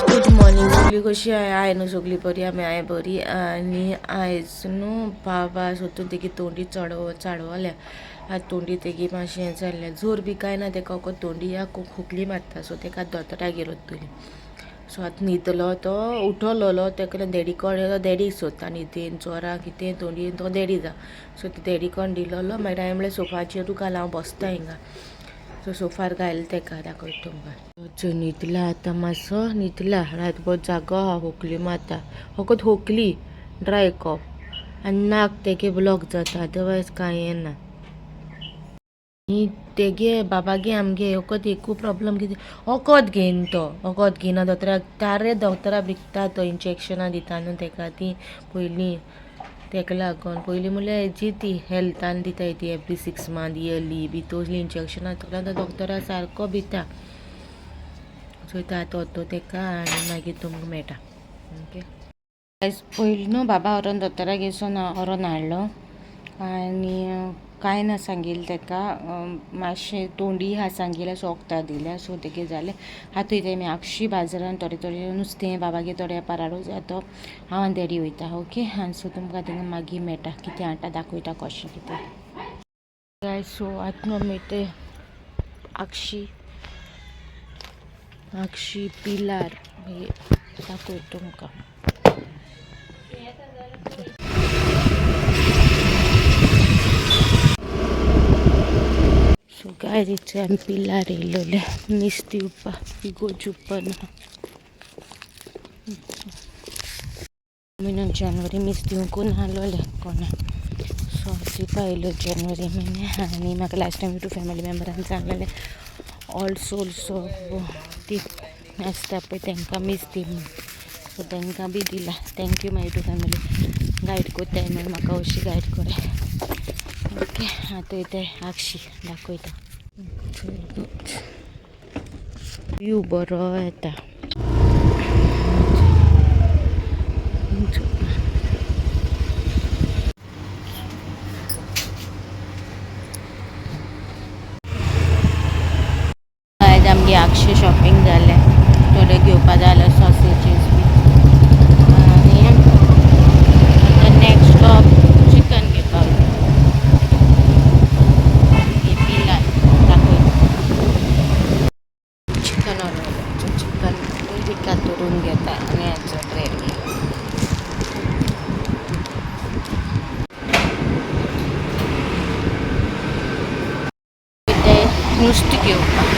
Good morning. सगळी कशी आहे? आहे न्हू सगळी बरी? आमी आहे बरी. आनी आयज न्हू बाबा सोतून तेगी तोंडी चडव चाडवल्या. आतां तोंडी तेगी मातशें हें जाल्लें, जोर बी कांय ना तेका, फकत तोंडी या खोकली मारता. सो तेका दोतोरागेर वतली. सो आतां न्हिदलो तो, उठवलेलो तेका. देडी कोण देडीक सोदता न्हिदेन जोरा कितें तोंडयेन तो देडी जा. सो ते देडी कोण दिलोलो. मागीर हांवें म्हणलें सोफाचेरू घाल, हांव बसता हिंगा. सो सोफार घायल तेका, दाखयता तुमकां. चोय न्हिदला आतां, मातसो न्हिदला. रातभर जागो आहा, खोकली मारता, फकत खोकली, ड्राय कॉफ आनी नाक तेगे ब्लॉक जाता, अदरवायज कांय येना. आनी तेगे बाबागे आमगे वखद एकू प्रॉब्लम कितें, वखद घेयन तो, वखद घेयना. दोतोराक तारे दोतोरा विकता तो, इंजेक्शनां दिता न्हू तेका ती पयलीं तेका लागून. पयलीं म्हणल्यार हेजी ती हेल्थान दिताय ती एवरी 6 मंथ इयरली बी तसलीं इंजेक्शनां. तेका लागून दोतोरा सारको भिता. चोयता आतां वतो तेका आनी मागीर तुमकां मेळटा. ओके पयलीं न्हू बाबा व्हरोन दोतोराक वचून व्हरोन हाडलो आनी कांय ना सांगिल्लें तेका, मातशें तोंडी आहा सांगिल्लें. सो वखदां दिल्या. सो तेगे जालें. आतां वयताय आमी आगशी बाजारान थोडे थोडे नुस्तें बाबागे थोडे पाराडो जातो. हांव आनी डॅडी वयता. ओके, आनी सो तुमकां थिंगा मागीर मेळटा, कितें हाडटा दाखयता कशें कितें. सो आतां न्हू आमी वयताय आगशी, आगशी पिलार मागीर दाखयता तुमकां. सो गायज, इथे आमी पिलार येयलोले नुस्तें दिवपा, इगोर्ज ओपन. म्हयन्याक जानेवारी मीस दिवंकू नाहलोलें कोणा. सो दिवपा येयलो जानेवारी म्हयन्या. आनी म्हाका लास्ट टायम यूट्यूब फॅमिली मेम्बरान सांगलेलें ऑल सोल्स ती आसता पळय तांकां मीस दी म्हूण. सो तांकां बी दिला. Thank you my YouTube family, guide कोत्ताय म्हूण म्हाका अशी गायड कोराय. ओके, आतां वयताय आगशी, दाखयता. व्यू बरो येता. आयज आमगे आगशी शॉपिंग जालें, थोडें घेवपा जालें, सॉसेजीस बी. आनी आतां नेक्स्ट स्टॉप चिकन घेवपाक पिलार, दाखयता. चिकन ऑर्डर, चिकन विकत करून घेता आनी हाचो ब्रेड. ते नुस्तें घेवपाक,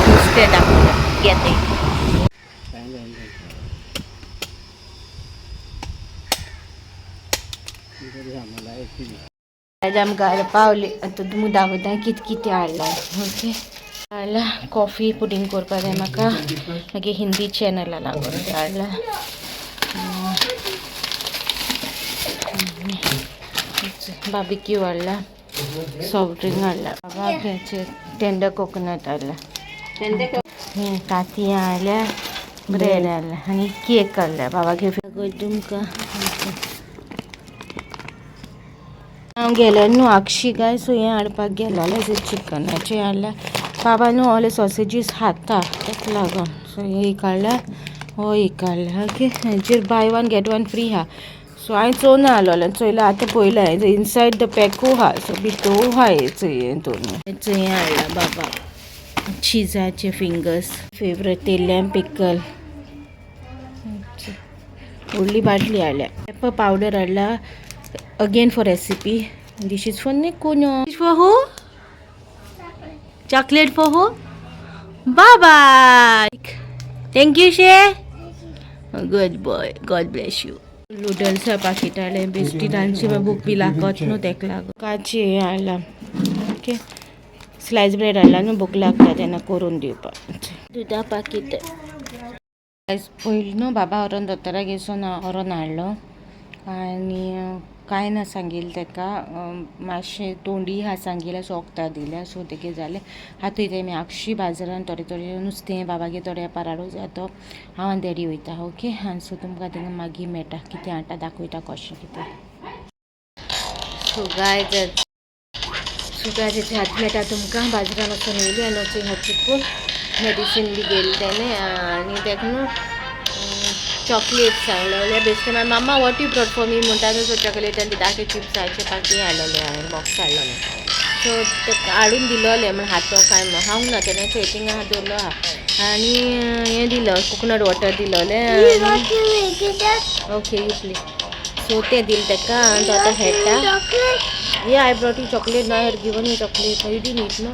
नुस्तें दाखयता घेता. आयज आमकां पावली. आतां तुमकां दाखयता कितें कितें हाडलां. ओके, हाडला कॉफी पुडींग करपा जाय म्हाका, मागीर हिंदी चॅनला लागून ते हाडला. बार्बिक्यू हाडला, सॉफ्ट ड्रिंक हाडला, बाबा टेंडर कोकोनट हाडला, तांतयां हाडल्या, ब्रेड हाडला आनी केक हाडला बाबा घेवन तुमकां. हांव गेले न्हू आगशी काय, सो हें हाडपाक गेलोलें चिकनाचें हाडल्या. बाबा न्हू ओले सॉसेजीस खाता, ताका लागून. सो एक हाडला, हो एक हाडला. ओके, हेजेर buy one get one free आहा. सो हांवें चोवना आहलोलें, चोयलां आतां पयलें इनसायड the पॅकू आहा. सो भितरू आहा चोय दोन. चोय हाडला बाबा चिजाचे फिंगर्स, फेवरेट तेल्यां पिकल, व्हडली बाटली हाडल्या. पेपर पावडर हाडला again for recipe. This is for Nikuno. This for who? Chocolate for who? Bye. Thank you, Shay. Good boy. God bless you. Noodles packet हाडलें, बिस्किटांची भूक बी लागत न्हू तेका लागून. काची हें हाडला. ओके, स्लायस ब्रेड हाडला न्हू, भूक लागता तेन्ना करून दिवपाक. दुदा पाकीट. पयलीं न्हू बाबा व्हरोन दोतोराक वचून व्हरोन हाडलो आनी कांय ना सांगिल्लें तेका, मातशें तोंडी आहा सांगिल्लें. सो वखदां दिल्या. सो तेगे जालें. आतां वयताय आमी आगशी बाजारान थोडे थोडे नुस्तें बाबागे थोडे पाराडो जातो. हांव आनी डॅडी वयता. ओके, आनी सो तुमकां थिंगा मागीर मेळटा, कितें हाडटा दाखयता कशें कितें. So guys, सो गायज हात मेळटा तुमकां. बाजारान वचून येयली आनी वचून हात चिकून मेडिसीन बी घेयलें तेणें आनी तेका न्हू चॉकलेट्स हाडलेले. बेश्टे मागीर "Mama, what you brought for me?" म्हणटा न्हू. सो चॉकलेट आनी धाके चिप्साचे पाकी हाडलेले हांवें, बॉक्स हाडलेले. सो तेका हाडून दिलोले म्हण हातो काय म्हण खावंक ना तेणें. चोय थिंगा दवरलो आहा. आनी हें दिलो, कोकोनट वॉटर दिलोलें. Okay, you play. सो तें दिलें तेका आनी तो आतां खेळटा. Yeah, I brought you chocolate. Now I had given you chocolate. You didn't eat, no?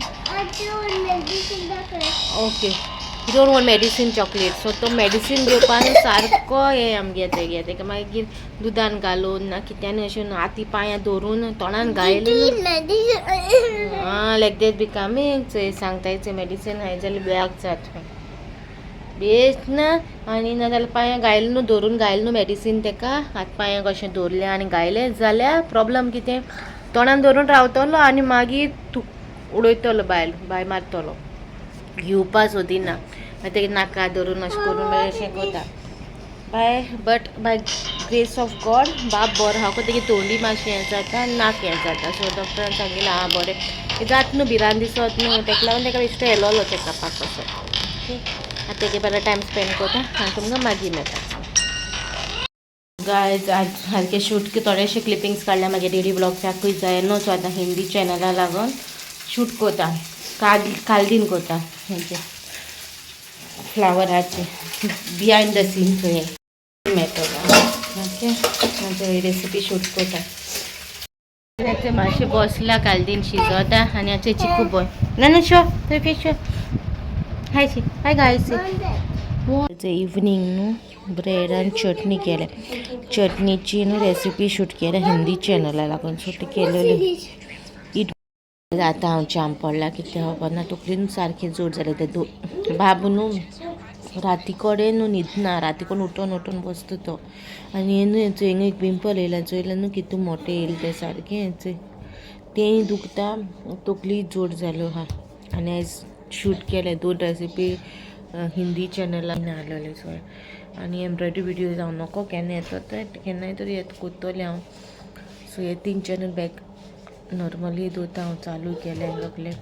Okay. You don't want medicine chocolate. So तो मेडिसीन घेवपाक सारको हें आमगे तेगे. तेका मागीर दुदान घालून ना कित्यान अशें हाती पांयां धरून तोंडान घायलें. आं, लायक that becoming. चोय सांगताय, चोय मेडिसीन खायत जाल्यार ब्लॅक जाता बेस्ट ना. आनी ना जाल्यार पांयां घायलें न्हू, धरून घायलें न्हू मेडिसीन तेका, हात पांयांक अशें दवरलें आनी घायलें जाल्यार प्रॉब्लम कितें, तोंडान धरून रावतलो आनी मागीर तूं उडयतलो भायल, भायर मारतलो, घेवपा सोदिना. मागीर तेगे नाका धरून अशें करून मागीर अशें करता बाय. But by grace of God बाब बरो आहा. तेगे तोंडी मातशें हें जाता आनी नाक हें जाता. सो डॉक्टरान सांगिल्लें आं बरें जाता न्हू, भिरांत दिसत न्हू, तेका लागून तेका बेश्टो येयलोलो चॅकअपाक कसो. ओके, आतां तेगे बरो टायम स्पेंड करता आनी तुमकां मागीर मेळटा. गायज, आज सारकें शूट थोडेशे क्लिपिंग्स काडल्या म्हागे डेली ब्लॉग्साकूय जाय न्हू. सो आतां हिंदी चॅनला लागून शूट करता, काल कालदीन करता हेजे फ्लावराचे बिहायंड the scenes हे मेळटलो. ओके, म्हाजे रेसिपी शूट करता. ते मातशें बसला, कालदीन शिजोता. आनी आमचे चिकू बॉय ना ना शो थंय फिश हाय शी हाय गायस. इवनींग न्हू ब्रेड आनी चटणी केल्या. चटणीची न्हू रेसिपी शूट केल्या हिंदी चॅनला लागून. सो ती केलेली it. आतां हांव जाम पडला कितें खबर ना. तकलीन सारकें जोड जालें. तें दो बाबू न्हू राती कडेन न्हू न्हिदना, राती कडेन उठोन उठोन बसता तो. आनी न्हू हेचो हिंगा एक पिंपल येयला, चोयला न्हू कितू मोठें येयलें तें सारकें. तेंय दुखता, तकली जोड जालो आहा. आनी आयज शूट केलें दोन रेसिपी हिंदी चॅनलान आहलोले. सो आनी एम्ब्रॉयडरी विडियोज हांव नको केन्ना येतो ते, केन्नाय तरी येत कोत्तोलें हांव. सो हे तीन चॅनल बॅक नॉर्मली दवरता हांव, चालू केलें सगलें.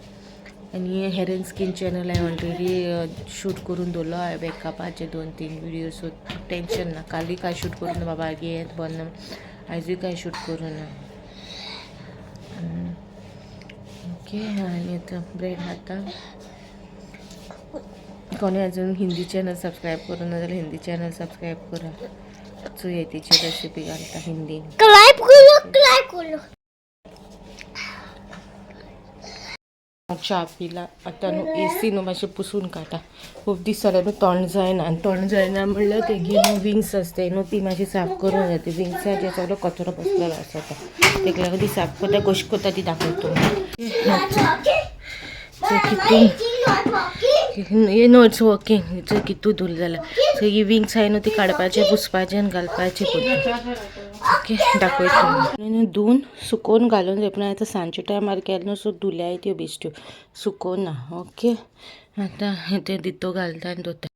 आनी हेर एंड स्कीन चॅनल हांवें ऑलरेडी शूट करून दवरलो हांवें मेकअपाचे दोन तीन विडियो. सो टेंशन ना. कालूय कांय शूट करून बाबा गे बंद ना, आयजूय कांय शूट करूं ना. ओके, आनी आतां ब्रेड खाता. कोणी अजून हिंदी चॅनल सबस्क्रायब करूं ना जाल्यार हिंदी चॅनल सबस्क्रायब करा. चोया तिची रेसिपी घालता हिंदीन. क्लाइब करो. च्या पिला. आतां न्हू एसी न्हू मातशें पुसून काडटा. खूब दीस जाले न्हू तोंड जायना. आनी तोंड जायना म्हणल्यार तेगी न्हू विंग्स आसताय न्हू, ती मातशी साफ करूंक जाय. ती विंग्साचेर सगळो कचरो बसलेलो आसा आतां, तेका लागून ती साफ करता. कशी करता ती दाखयता. कितून हे नो, it's working. चोय कितू धूल जाला. सो ही विंग्स आहाय न्हू, ती काडपाचे, पुसपाचे आनी घालपाचे. ओके, दाखयता न्हू. धुवन सुकोवन घालून जाय, पूण आतां सांजच्या टायमार केलें न्हू, सो धुल्याय त्यो बेश्ट्यो, सुकोना. ओके, आतां तें दितो घालता आनी दवरता.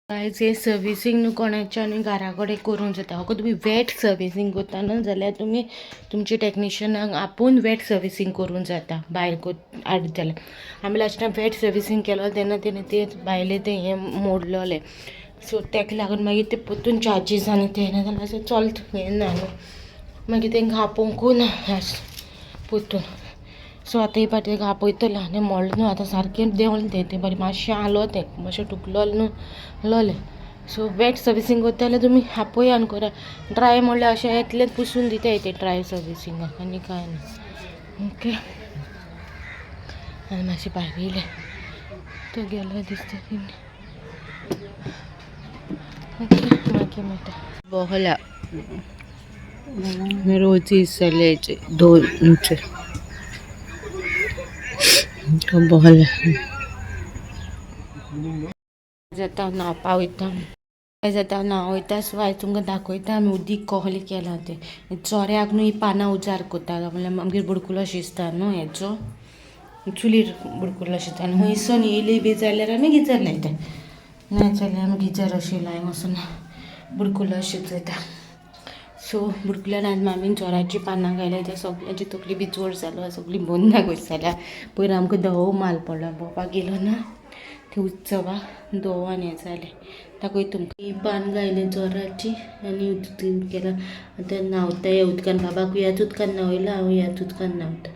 आयज हें सर्विसींग न्हू कोणाच्या न्हू घरा कडेन करूंक जाता. फकत तुमी वेट सर्विसींग करता न्हू जाल्यार तुमी तुमचे टॅक्निशियनाक आपोवन वेट सर्विसींग करूंक जाता. भायर हाडत जाल्यार आमी लास्ट टायम वेट सर्विसींग केलो तेन्ना तेणें तें भायलें तें हें मोडलोलें. सो तेका लागून मागीर ते परतून चार्जीस आनी तें ना जाल्यार अशें चलत हें ना न्हू, मागीर तेंकां आपोवंकूय ना परतून. सो आतां ही पाटी तेका आपयतलें. आनी मोडलें न्हू आतां सारकें देंवलें तें, तें बरें मातशें हालो तें मातशें टुकलोलें न्हू आसलोलें. सो वेट सर्विसींग करता जाल्यार तुमी आपय आनी करा. ड्राय म्हणल्यार अशें येतलें, पुसून दिताय तें ड्राय सर्विसिंगाक, आनी कांय ना. ओके, आनी मातशें भायर येयलें, तो गेलो दिसता तिणें. ओके, मागीर मेळटा. बहला रोजी जाल्याचे दोन बहला. जाता न्हांवपा वयता जाता, न्हांव वयता. सो आयज तुमकां दाखयता आमी उदीक कहलें केलां तें. चोऱ्याक न्हू ही पानां उजार करता म्हणल्यार मागीर बुडकुलो शिजता न्हू हेचो, चुलीर बुडकुलो शिजता. आनी हुंयसून येयली बी जाल्यार आमी गिजर लायता, ना जाल्यार आमी गिजर अशें लाय वचून बुडकुलो शिजयता. सो बुडकुल्यान आज मामीन जोराची पानां घायल्या. त्या सगळ्यांची तकली बी जोर जालो, सगळी बंद जाल्या. पयर आमकां धवो माल पडलो, भोंवपाक गेलो ना ते उत्सवा, धवो आनी हें जालें. दाखय तुमकां. ही पान घायलें जोराची आनी उदक केलां. आतां न्हांवता ह्या उदकान. बाबाकूय ह्याच उदकान न्हांवयला, हांव ह्याच उदकान न्हांवता.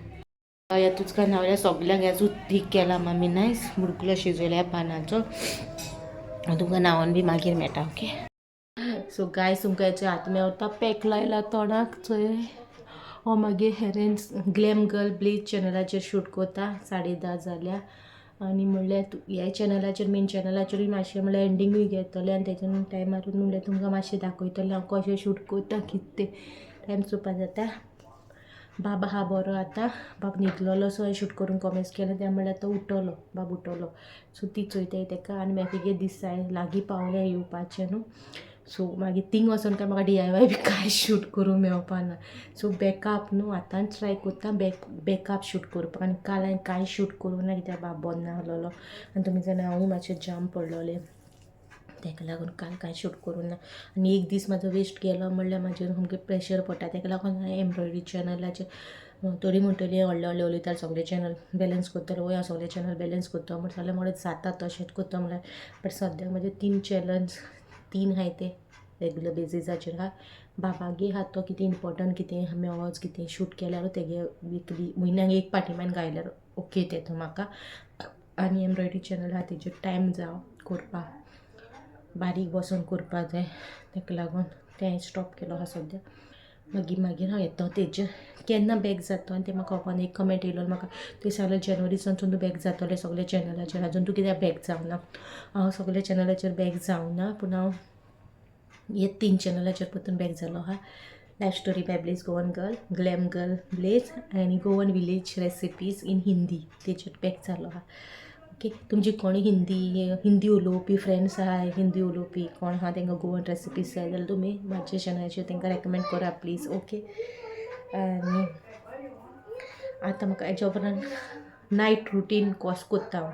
ह्याच उदकान न्हांवल्या सगल्यांक. ह्याच उदीक केला मामी. नायस बुडकुलो शिजयल्या पानाचो. तुमकां न्हांवन बी मागीर मेळटा. ओके, सो गायस, तुमकां हेच्या हात मेवता. पॅक लायला तोंडाक चोय. हो मागीर हेरेन्स ग्लॅम गर्ल ब्लेज चॅनलाचेर शूट करता. 10:30 जाल्या आनी म्हणल्यार ह्या चॅनलाचेर, मेन चॅनलाचेरूय मातशें म्हणल्यार एंडिंगूय घेतलें आनी तेच्या टायमारूच म्हणल्यार तुमकां मातशें दाखयतलें हांव कशें शूट करता, कितें तें. टायम चोवपा जाता. बाबा हा बरो आतां. बाब न्हिदलेलो, सो हांवें शूट करूंक कॉमेस केलें. त्या म्हणल्यार तो उठलो, बाब उठलो. सो ती चोयताय तेका आनी मागीर दिसाय लागीं पावल्या येवपाचें न्हू. सो मागीर थिंग वचोन काय म्हाका डीआयवाय बी कांय शूट करूंक मेवपा ना. सो बॅकअप न्हू, आतांच ट्राय करता बॅकअप शूट करपाक. आनी काल हांवें कांय शूट करूंक ना कित्याक बाब बरो नासलेलो आनी तुमी जाणा हांवूय मातशें जाम पडलोलें. ताका लागून काल कांय शूट करूंक ना आनी एक दीस म्हाजो वेस्ट गेलो म्हणल्यार म्हाजेर सामकें प्रेशर पडटा. ताका लागून हांवें एम्ब्रॉयडरी चॅनलाचेर, थोडीं म्हणटलीं व्हडलें व्हडलें उलयता, सगळे चॅनल बॅलन्स करतलो. वय, हांव सगळे चॅनल बॅलन्स करता म्हण जाल्यार म्हळ्यार जाता तशेंच करता म्हणल्यार, बट सद्याक म्हजे तीन चॅनल्स, तीन आहाय ते रेगुलर बेजिसाचेर आहा. बाबागे आहा, तो कितें इम्पोर्टंट कितें मेवोच कितें शूट केल्यार तेगे विकली, म्हयन्याक एक पाटी मान घायल्यार ओके तें म्हाका. आनी एम्ब्रॉयडरी चॅनल आहा, तेजेर टायम जाव करपाक, बारीक बसोन करपा जाय. ताका लागून तें स्टॉप केलो आहा सद्याक. मागीर मागीर हांव येता तेजेर केन्ना बॅक जाता आनी तें म्हाका खबर. एक कमेंट येयलो म्हाका, तुवें सांगलें जेनवरीसान तूं बॅक जातलें सगल्या चॅनलाचेर, आजून तूं कित्याक बॅक जावना? हांव सगल्या चॅनलाचेर बॅक जावना, पूण हांव हे तीन चॅनलाचेर परतून बॅक जालो आहा: life story by Blaze Goan girl, glam girl Blaze आनी Goan village recipes in Hindi, तेजेर बॅक जालो आहा. ओके, तुमची कोणी हिंदी हिंदी उलोवपी फ्रेंड्स आहा, हिंदी उलोवपी कोण आहा, तांकां गोवन रेसिपीज जाय जाल्यार तुमी म्हाज्या चॅनलाचेर तांकां रेकमेंड करा प्लीज. ओके, आनी आतां म्हाका हेज्या उपरांत नायट रुटीन कसो कोत्ता हांव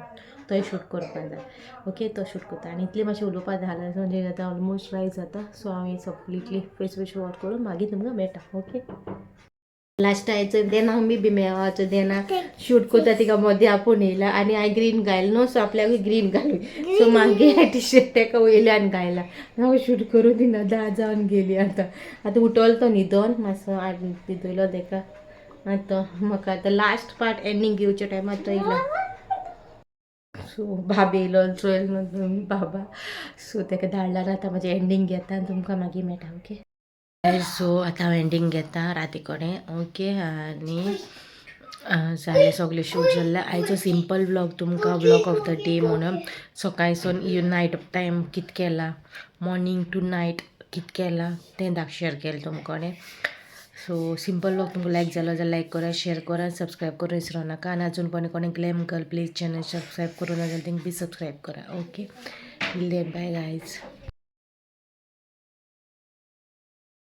तोय शूट करपाक जाय. ओके, तो शूट करता. आनी इतलें मातशें उलोवपाक जालें, म्हणजे आतां ऑलमोस्ट रायस जाता. सो हांव हें कंप्लिटली फेस बीस वॉश करून मागीर तुमकां मेळटा. ओके, लास्ट आयचो देना आमी बी मेवाचो देना शूट करता, तिका मदीं आपूण येयला आनी हांवें ग्रीन घायला न्हू, सो आपल्याकूय ग्रीन घालूं. सो मागीर टी शर्ट तेका वयल्यान घायला. हांव शूट करूं दिना, धा जावन गेली. आतां आतां उठलो तो न्हिदोन, मातसो न्हिदयलो तेका. आतां म्हाका आतां लास्ट पार्ट एंडींग घेवच्या टायमार तो येयला. सो बाबा येयलो, चोयल न्हू तुमी बाबा. सो तेका धाडला. आतां म्हाजें एंडींग घेता आनी तुमकां मागीर मेळटा. ओके, सो आतां हांव एंडींग घेता राती कडेन. ओके, आनी जालें सगळें शूट जाल्लें. आयचो सिंपल व्लॉग तुमकां, व्लॉग ऑफ the day म्हणून सकाळसून नायट टायम कित केला, मॉर्निंग टू नायट कित केला तें शेअर केलें तुमकां. सो सिंपल व्लॉग तुमकां लायक जालो जाल्यार लायक करा, शेअर करा, सबस्क्रायब करूं विसरो नाका. आनी अजून कोणी कोणी glam girl please channel subscribe करूं ना जाल्यार तेंका बी सबस्क्रायब करा. Okay, then bye guys.